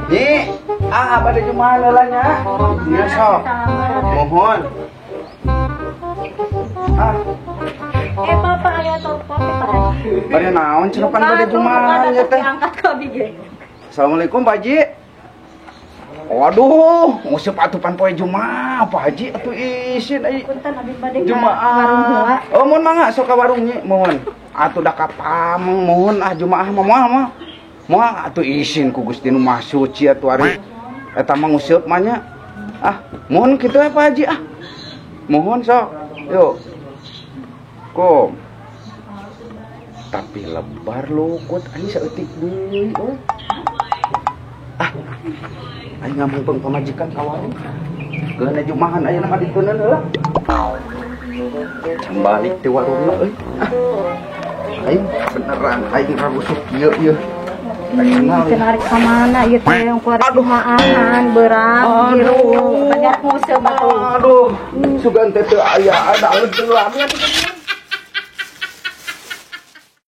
Nyi, ah, bade jumahan heula nya. Nya sok. Mohon. Ah, Eh, Bapak aya telepon teh, Pak Haji. Bade naon cenah pan bade jumahan ya teh? Diangkat ku abi ge. Assalamualaikum, Pak Haji. Waduh, nguseup atuh pan poe Jumaah, Pak Haji atuh isin ai. Punten, abi bade ka warung heula. Jumaah. Oh, mohon mangga sok ka warung, Nyi, mohon. Atuh da kapameng, mohon ah, Jumaah mah moal mah. Moal atuh, isin ku Gusti nu Maha Suci atuh ari eta mah nguseup mah nya. Ah, mohon kitu ya, Pak Haji ah. Mohon sok. Yuk. Kom. Tapi lebar lukut anjing saeutik deui euy. Ah. Aing ngamungpeng pamajikan ka warung. Geuna jumahan ayeuna mah diteuneun heula. Can balik ti warungna euy. Ah. Aing beneran aing rarusuk kieu ieu. Kenal Teu ya. Narik ka mana ieu teh yang kuari? Aduh. Jumaahan beurang Aduh. biru banyak nguseup atuh. Aduh, sugan teh teu aya ada teu.